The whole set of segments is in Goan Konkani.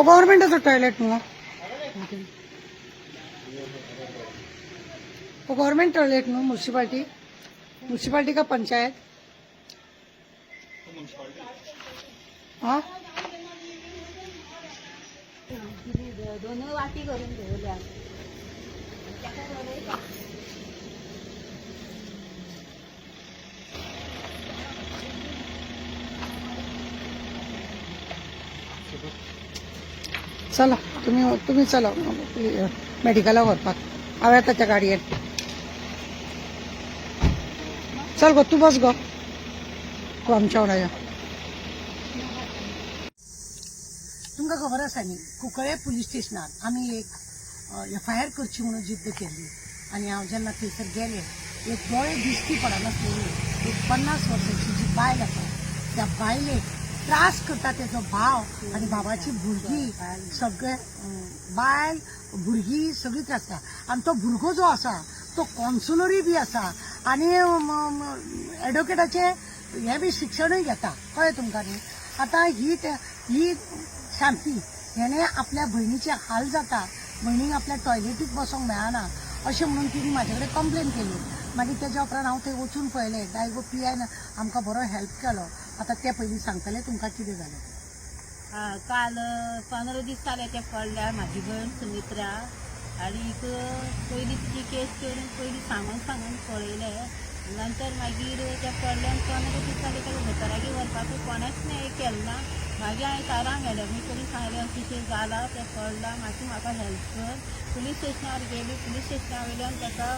हो गव्हर्मेंटाचो टॉयलेट न्हू. वो गवर्नमेंट टॉयलेट न्हू, म्युन्सिपाल्टी, म्युन्सिपाल्टी का पंचायत. हाँ. दोन वाटी करून दवरल्या. चला तुम्ही, तुम्ही चला मेडिकला व्हरपाक. हांव येता त्या गाडयेन. चल गो, तूं बस गो, तूं आमच्या वांगडा यो. तुमकां खबर आसा न्ही, कुंकळे पुलीस स्टेशनार आमी एक एफआयआर करची म्हणून जिद्द केल्ली आनी हांव जेन्ना थंयसर गेलें, एक दोळे दिश्टी पडनासलेली एक 50 वर्सांची जी बायल आसा, त्या बायलेक त्रास करता तेजो भाव आनी भावाची भुरगीं सगळे. बायल, भुरगीं सगळीं त्रास आनी तो भुरगो जो आसा तो कॉन्सुलरूय बी आसा आनी एडवोकेटाचे हे बी शिक्षणूय घेता. कळ्ळें तुमकां न्ही? आतां ही शांती हेणे आपल्या भयणीचे हाल जाता, भयणीक आपल्या टॉयलेटीक बसोंक मेळना अशें म्हणून तिणी म्हाजे कडेन कंप्लेन केली. मागीर तेज्या उपरांत हांव थंय वचून पळयलें. डायगो पी आयन आमकां बरो हेल्प केलो. आतां ते पयलीं सांगतले तुमकां कितें जालें. हा, काल 15 दीस जाले ते पडल्या म्हाजी भयण सुमित्रा. आनीक पयलीं तिची केस करून पयलीं सांगून सांगून पळयलें. नंतर मागीर ते पडल्यान 15 दीस जाले. ताका दोतोरागेर व्हरपाचो कोणेंच हें केलें ना. मागीर हांवें तारा मॅडमी कडेन सांगलें, अशें अशें जालां, तें पडलां, मातशें म्हाका हेल्प कर. पुलीस स्टेशनार गेली. पुलीस स्टेशना वयल्यान ताका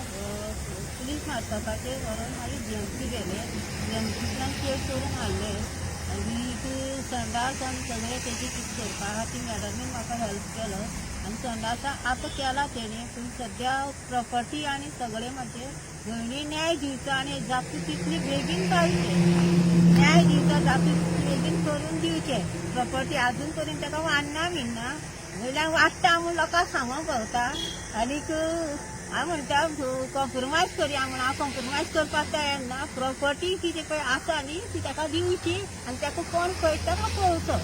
पुलीस मार्फताचेर व्हरोन मागीर जीएमसी गेले. जीएमसींतल्यान केस करून हाडले. आनी संडास आनी सगळें तेजी कितें करपा आहा ती मॅडमीन म्हाका हेल्प केलो आनी संडासा आतां केला तेणी. पूण सद्या प्रॉपर्टी आनी सगळें म्हाजे भयणी न्याय दिवचो आनी जाता तितली बेगीन जावचें. न्याय दिवचो, जाता तितले बेगीन करून दिवचें. प्रॉपर्टी अजून पर्यंत ताका वाडना बिडना, वयल्यान वाडटा म्हूण लोकांक सांगूंक भोंवता. आनीक हांव म्हणटा कॉम्प्रोमायज करया म्हूण. हांव कॉम्प्रोमायज करपाक तयार ना. प्रॉपर्टी कितें पळय आसा न्ही, ती ताका दिवची आनी ताका कोण पळयता तो पळोवचो.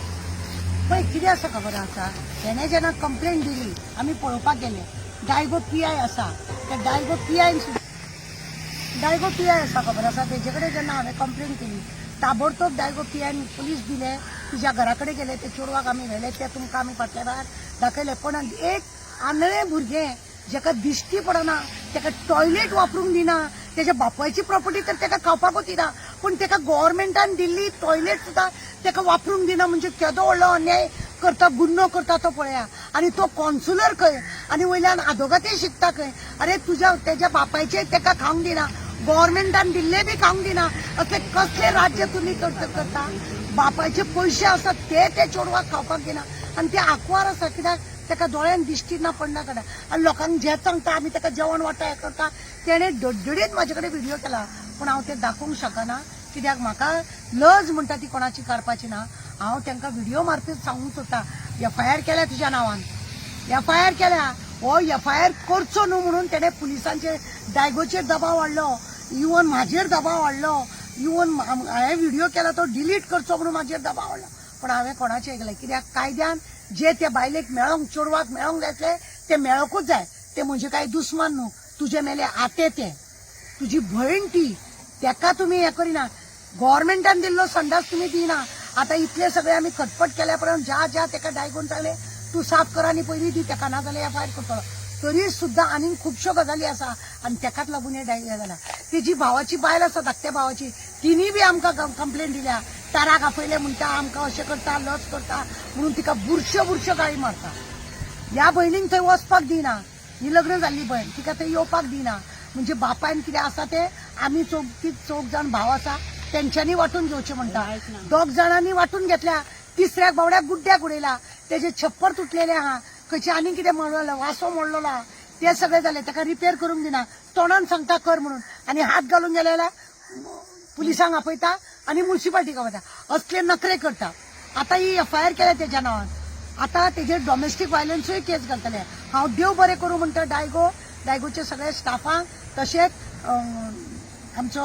पळय, कितें आसा खबर आसा, तेणें जेन्ना कंप्लेन दिली, आमी पळोवपाक गेले. डायगो पी I आसा, त्या डायगो पी आयन सुद्दां, डायगो पी I आसा खबर आसा, तेजे कडेन जेन्ना हांवें कंप्लेन केली, ताबडतोब डायगो पी आयन पुलीस दिले, तिच्या घरा कडेन गेले. ते चेडवाक आमी व्हेले, ते तुमकां आमी फाटल्या वेळार दाखयले. पण एक आंधळें भुरगें जेका दिश्टी पडना, तेका टॉयलेट वापरूंक दिना. तेच्या बापायची प्रॉपर्टी तर तेका खावपाकूच दिना, पूण तेका गव्हर्मेंटान दिल्ली टॉयलेट सुद्दां तेका वापरूंक दिना. म्हणजे केदो व्हडलो अन्याय करता, गुन्नो करता तो पळया. आनी तो कॉन्सुलर खंय आनी वयल्यान आदोगातय शिकता खंय. अरे, तुज्या तेज्या बापायचे तेका खावंक दिना, गव्हर्मेंटान दिल्ले बी खावंक दिना, असले कसले राज्य तुमी करता? बापायचे पयशे आसात ते ते चेडवाक खावपाक दिना. आनी ते आंकवार आसा, कित्याक तेका दोळ्यान दिश्टी ना पडना कडेन. आनी लोकांक जें सांगता, आमी तेका जेवण वांट्टा, हें करता. तेणें डड्डडीत म्हाजे कडेन व्हिडियो केला, पूण हांव ते दाखोवंक शकना, कित्याक म्हाका लज म्हणटा ती कोणाची काडपाची ना. हांव तांकां व्हिडियो मार्फत सांगूंक सोदता, एफआयआर केल्या तुज्या नांवान, एफआयआर केल्या. हो एफआयआर करचो न्हू म्हणून तेणें पुलिसांचेर, डायगोचेर दबाव हाडलो, इवन म्हाजेर दबाव हाडलो, इवन हांवें व्हिडियो केला तो डिलीट करचो म्हणून म्हाजेर दबाव हाडलो. पण हांवें कोणाचें आयकलें? कित्याक कायद्यान जे त्या बायलेक मेळोंक, चेडवाक मेळोंक जाय आसलें, ते मेळोंकूच जाय. ते म्हजे कांय दुस्मान न्हू. तुजे मेले आते, ते तुजी भयण ती. तेका तुमी हें करिना, गव्हर्मेंटान दिल्लो संडास तुमी दिना. आतां इतले सगळे आमी खटपट केल्या उपरांत, ज्या ज्या तेका डायगोन सांगलें, तूं साफ कर आनी पयलीं दी तेका, ना जाल्यार एफआयआर करतलो. तरी सुद्दां आनीक खुबश्यो गजाली आसा आनी तेकाच लागून हे हें जाला. तेजी भावाची बायल आसा, धाकट्या भावाची, तिनी बी आमकां कंप्लेन दिल्या. ताराक आपयले म्हणटा, आमकां अशें करता, लज करता म्हणून तिका बुरश्यो बुरश्यो गाळी मारता. ह्या भयणीक थंय वचपाक दिना. ही लग्न जाल्ली भयण, तिका थंय येवपाक दिना. म्हणजे बापायन कितें आसा ते आमी चौग, ती चौग जाण भाव आसा, तेंच्यांनी वांटून घेवचें म्हणटा. दोग जाणांनी वांटून घेतल्या, तिसऱ्याक बावड्याक गुड्ड्याक उडयला. तेजे छप्पर तुटलेले आहा, खंयचे आनी कितें मोडलेलो, वासो मोडलेलो आहा, ते सगळे जाले. ताका रिपेर करूंक दिना. तोंडान सांगता कर म्हणून आनी हात घालून गेलेल्या पुलिसांक आपयता आनी म्युन्सिपाल्टीक आपयता. असले नखरे करता. आतां ही एफआयआर केल्या तेज्या नांवान, आतां तेजेर डॉमेस्टीक व्हायलन्सूय केस घालतले. हांव देव बरें करूं म्हणटा डायगो, डायगोचे सगळे स्टाफांक, तशेंच आमचो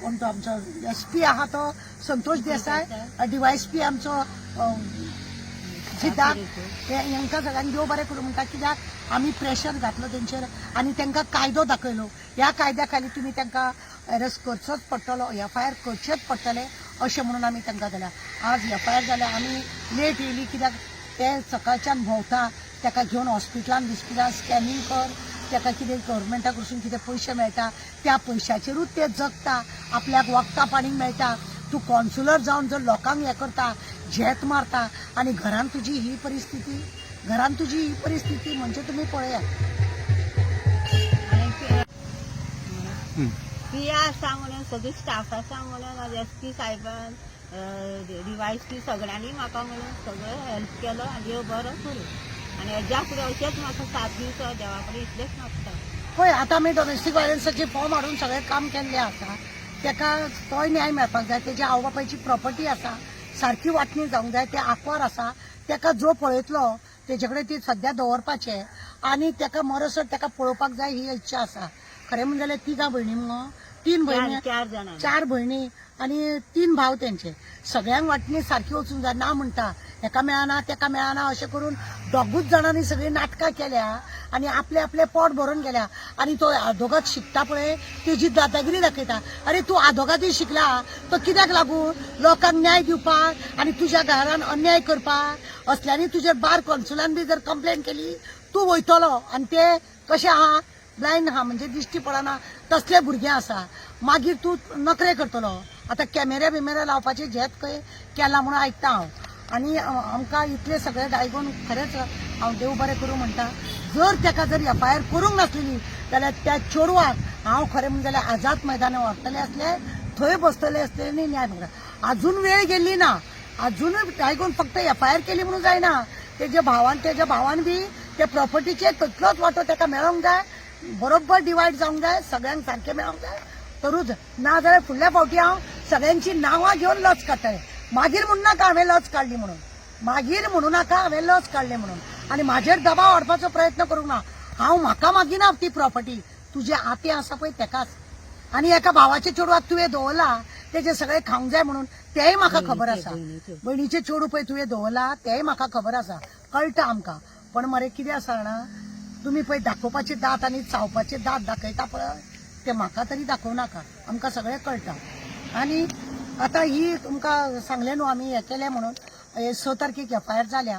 कोण तो आमचो एस पी आहा तो संतोष देसाय, डीवायएसपी आमचो सिद्धार्थ हेंकां सगळ्यांक देव बरें करूं म्हणटा, कित्याक आमी प्रेशर घातलो तेंचेर आनी तांकां कायदो दाखयलो. ह्या कायद्या खाली तुमी तांकां अरेस्ट करचोच पडटलो, एफ I R करचेच पडटले अशें म्हणून आमी तांकां जाल्या. आज एफ I R जाल्या. आमी लेट येयली कित्याक ते सकाळच्यान भोंवता, ताका घेवन हॉस्पिटलान बिस्पिटलान स्कॅनिंग कर, ताका कितें गव्हर्मेंटा कडसून कितें पयशे मेळटा त्या पयशाचेरूच ते जगता, आपल्याक वखदां पाणी मेळटा. तूं कॉन्सुलर जावन जर लोकांक हें करता, झेत मारता आनी घरान तुजी ही परिस्थिती, घरान तुजी ही परिस्थिती म्हणजे तुमी पळयात. आनी पी आसा म्हणून सगळी स्टाफ आसा म्हणून एस पी साहेबान, डिवायस पी सगळ्यांनी म्हाका म्हणून सगळें हेल्प केलो आनी देव बरो करूं आनी हेज्या फुडें अशेंच म्हाका साथ दिवचो देवा कडेन इतलेंच मागता. पळय, आतां आमी डोमेस्टीक व्हायलन्साचे फॉर्म हाडून सगळें काम केल्लें आसा. ताका तोय न्याय मेळपाक जाय. तेज्या आवय बापायची प्रॉपर्टी आसा, सारकी वांटणी जावंक जाय. ते आंकवार आसा, ताका जो पळयतलो तेजे कडेन ती सद्या दवरपाचें आनी ताका मरसर ताका पळोवपाक जाय ही इच्छा आसा. खरें म्हणलें जाल्यार तिगां भयणी मुगो, तीन भयणी, चार चार जाणां, चार भयणी आनी तीन भाव, तेंचे सगळ्यांक वांटणी सारकी वचूंक जाय. ना म्हणटा हेका मेळना तेका मेळना अशें करून दोगूच जाणांनी सगळीं नाटकां केल्या आनी आपले आपले पोट भरून गेल्या. आनी तो आदोगाद शिकता पळय, तेजी दादागिरी दाखयता. अरे, तूं आदोगादूय शिकला तो कित्याक लागून? लोकांक न्याय दिवपाक आनी तुज्या घरान अन्याय करपाक? असल्यांनी तुजेर बार कौन्सिलान बी जर कंप्लेन केली, तूं वयतलो. आनी ते कशे आहा, ब्लायंड आहा, म्हणजे दिश्टी पडना तसले भुरगे आसा. मागीर तूं नखरे करतलो. आतां कॅमेरे बिमेरे लावपाचे झेत खंय केला म्हणून आयकता हांव. आनी आमकां इतले सगळे डायगोन खरेंच हांव देव बरें करूं म्हणटा. जर ताका जर एफ I R करूंक नासलेली जाल्यार त्या चेडवाक हांव खरें म्हणलें जाल्यार आझाद मैदानार व्हरतलें आसलें, थंय बसतले आसले आनी न्याय मागता. अजून वेळ गेल्ली ना. अजूनय डायगोन फक्त एफ I R केली म्हणून जायना. तेज्या भावान बी त्या प्रॉपर्टीचे तितलोच वांटो ताका मेळोंक जाय, बरोबर डिवायड जावंक जाय, सगळ्यांक सारकें मेळोंक जाय तरूच. ना जाल्यार फुडल्या फावटी हांव सगळ्यांची नांवां घेवन लज काडटलें. मागीर म्हणू नाका हांवें लज काडली म्हणून, मागीर म्हणू नाका हांवें लज काडली म्हणून. आनी म्हाजेर दबाव हाडपाचो प्रयत्न करूंक ना. हांव म्हाका मागिना ती प्रॉपर्टी, तुजे आते आसा पळय तेकाच आनी एका भावाचे चेडवाक तुवें दवरला तेजे सगळे खावंक जाय म्हणून, तेंय म्हाका खबर आसा. बहिणीचे. बहिणीचे चेडूं पळय तुवें दवरला तेंय म्हाका खबर आसा, कळटा आमकां. पण मरे कितें आसा जाणा, तुमी पळय दाखोवपाचे दांत आनी चावपाचे दांत दाखयता पळय, ते म्हाका तरी दाखोवं नाका. आमकां सगळें कळटा. आनी आतां ही तुमकां सांगलें न्हू आमी हें केलें म्हणून, हे 6 तारखेक एफ I R जाल्या.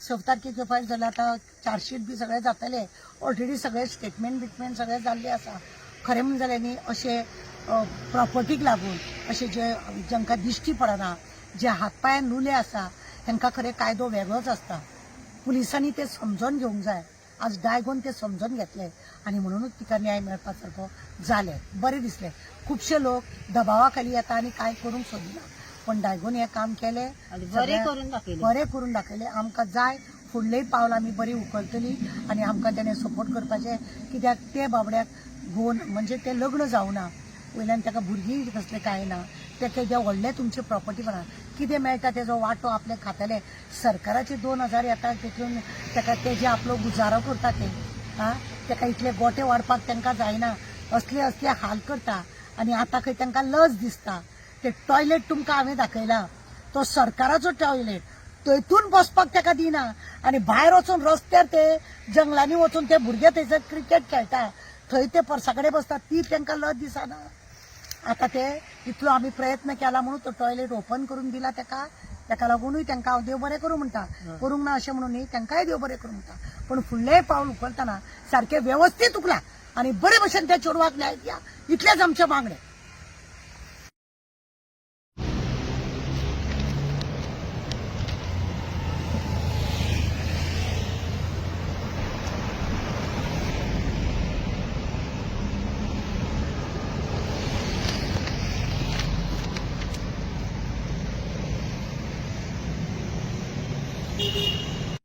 6 तारखेक एफ I R जाल्या. आतां चार्जशीट बी सगळें जातलें. ऑलरेडी सगळें स्टेटमेंट बिटमेंट सगळें जाल्लें आसा. खरें म्हणून जाल्यार न्ही, अशें प्रॉपर्टीक लागून अशें जे जांकां दिश्टी पडना, जे हात पांयान लुले आसा, तांकां खरें कायदो वेगळोच आसता. पुलिसांनी ते समजून घेवंक जाय. आज डायगोन ते समजून घेतले आनी म्हणूनच तिका न्याय मेळपा सारको जालें, बरें दिसलें. खुबशे लोक दबावा खाली येता आनी कांय करूंक सोदिना, पण डायगोन हें काम केलें. आनी बरें करून दाखयलें. बरें करून दाखयलें. आमकां जाय फुडलेय पावल आमी बरी उखलतली आनी आमकां तेणें सपोर्ट करपाचें, कित्याक ते बाबड्याक घोव म्हणजे तें लग्न जावना, वयल्यान ताका भुरगीं कसलें कांय ना. तेका जें व्हडलें तुमचें प्रॉपर्टी म्हणा कितें मेळटा तेजो वांटो आपले खातले. सरकाराचे 2000 येता, तितून ताका तेजे आपलो गुजारो करता ते. आं, ताका इतले गोटे वाडपाक तांकां जायना, असले असले हाल करता. आनी आतां खंय तांकां लज दिसता. ते टॉयलेट तुमकां हांवें दाखयला, तो सरकाराचो टॉयलेट, थंयतून बसपाक ताका दिना आनी भायर वचून रस्त्यार ते जंगलांनी वचून ते भुरगे थंयसर क्रिकेट खेळटा, थंय ते परसा कडेन बसतात. ती तांकां लज दिसना. आतां ते इतलो आमी प्रयत्न केला म्हणून तो टॉयलेट ओपन करून दिला ताका. ताका लागूनय तांकां हांव देव बरें करूं म्हणटा, करूंक ना अशें म्हणून न्ही, तांकांय देव बरें करूं म्हणटा. पण फुडलेंय पावल उखलतना सारकें वेवस्थीत उखला आनी बरे भशेन त्या चेडवाक न्याय दिया, इतलेंच आमचें मागणें.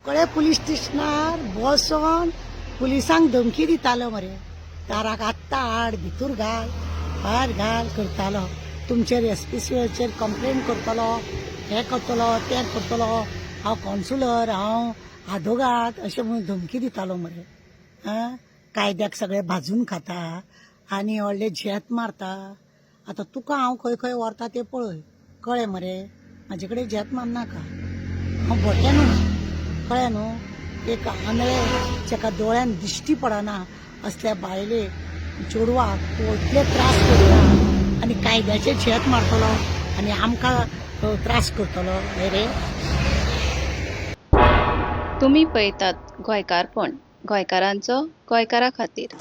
कळे पुलीस स्टेशनार बसोन पुलिसांक धमकी दितालो मरे, दाराक आत्तां हाड, भितूर घाल, भायर घाल करतालो, तुमचेर एस पी सी कंप्लेन करतलो, हें करतलो, तें करतलो, हांव कॉन्सुलर, हांव आदोगाद अशें म्हणून धमकी दितालो मरे. आं, कायद्याक सगळे भाजून खाता आनी व्हडले झेत मारता. आतां तुका हांव खंय खंय व्हरता तें पळय. कळ्ळें मरे? म्हाजे कडेन झेत मारनाका. हांव भोटे न्हू. कळ्ळें न्हू? एक आंधळे जेका दोळ्यान दिश्टी पडना असल्या बायलेक, चेडवाक तूं इतले त्रास करता आनी कायद्याचेर शेत मारतलो आनी आमकां त्रास करतलो न्ही रे? तुमी पळयतात गोंयकारपण, गोंयकारांचो गोंयकारा खातीर.